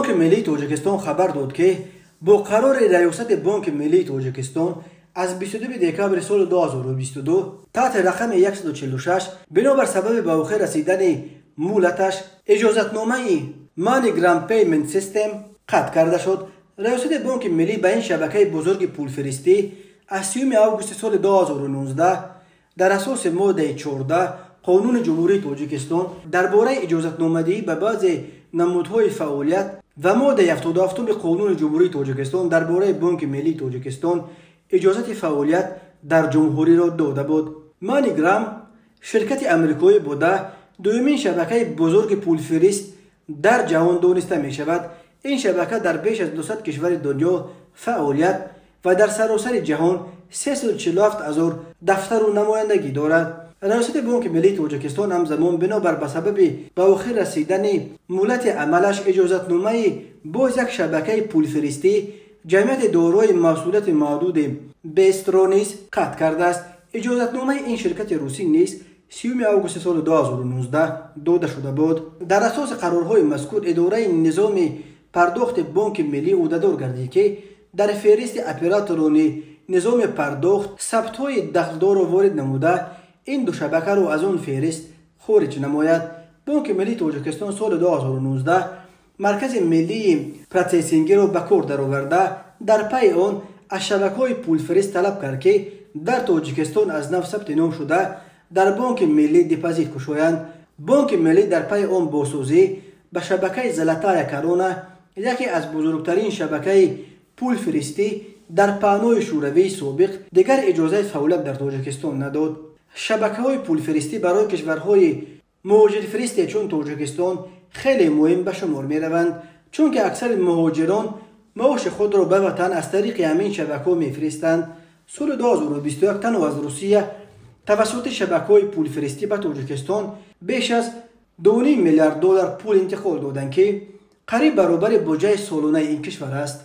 Бонки миллии Тоҷикистон хабар дод, ки бо қарори Раёсати Бонки миллии Тоҷикистон аз 22 декабри соли 2022 таҳти рақами 146 бинобар сабаби ба охир расидани муҳлаташ иҷозатномаи MoneyGram Payment System қатъ карда шуд. Раёсати Бонки Миллӣ ба ин шабакаи бузурги пулфиристӣ аз 3 августи соли 2019 дар асоси моддаи 14 Қонуни Ҷумҳурии Тоҷикистон дар бораи иҷозатномадиҳӣ ба баъзе намудҳои фаъолият ва моддаи 77 Қонуни Ҷумҳурии Тоҷикистон дар бораи Бонки Миллии Тоҷикистон иҷозати фаъолият дар ҷумҳуриро дода буд. MoneyGram ширкати амрикоӣ буда, дуюмин шабакаи бузурги пулфирист дар ҷаҳон дониста мешавад. Ин шабака дар беш аз 200 кишвари дунё фаъолият ва дар саросари ҷаҳон 347 ҳазор дафтару намояндагӣ дорад. Раёсати Бонки Миллии Тоҷикистон ҳамзамон бинобар ба сабаби ба охир расидани муҳлати амалаш иҷозатномаи боз як шабакаи пулфиристӣ, ҷамъияти дорои масъулияти маҳдуди Бестро низ қатъ кардааст. Иҷозатномаи ин ширкати русӣ низ 3 августи соли 2019 дода шуда буд. Дар асоси қарорҳои мазкур идораи низоми пардохти Бонки Миллӣ ӯҳдадор гардид, ки дар феҳристи операторони низоми пардохт сабтҳои дахлдорро ворид намуда, ин ду шабакаро аз он феҳрист хориҷ намояд. Бонки Миллии Тоҷикистон соли 2019 маркази миллии протсессингиро ба кор дароварда, дар пайи он аз шабакаҳои пулфирист талаб кард, ки дар Тоҷикистон аз нав сабти ном шуда, дар Бонки Миллӣ депозит кушоянд. Бонки Миллӣ дар пайи он босозӣ ба шабакаи Золотая Корона, яке аз бузургтарин шабакаи пулфиристӣ дар паҳнои Шӯравии собиқ, дигар иҷозаи фаъолият дар Тоҷикистон надод. Шабакаҳои пулфиристӣ барои кишварҳои муҳоҷирфиристе чун Тоҷикистон хеле муҳим ба шумор мераванд, чунки аксари муҳоҷирон маоши худро ба ватан аз тариқи ҳамин шабакаҳо мефиристанд. Соли 2021 танҳо аз Русия тавассути шабакаҳои пулфиристӣ ба Тоҷикистон беш аз 2,5 миллиард доллар пул интиқол доданд, ки қариб баробари буҷаи солонаи ин кишвар аст.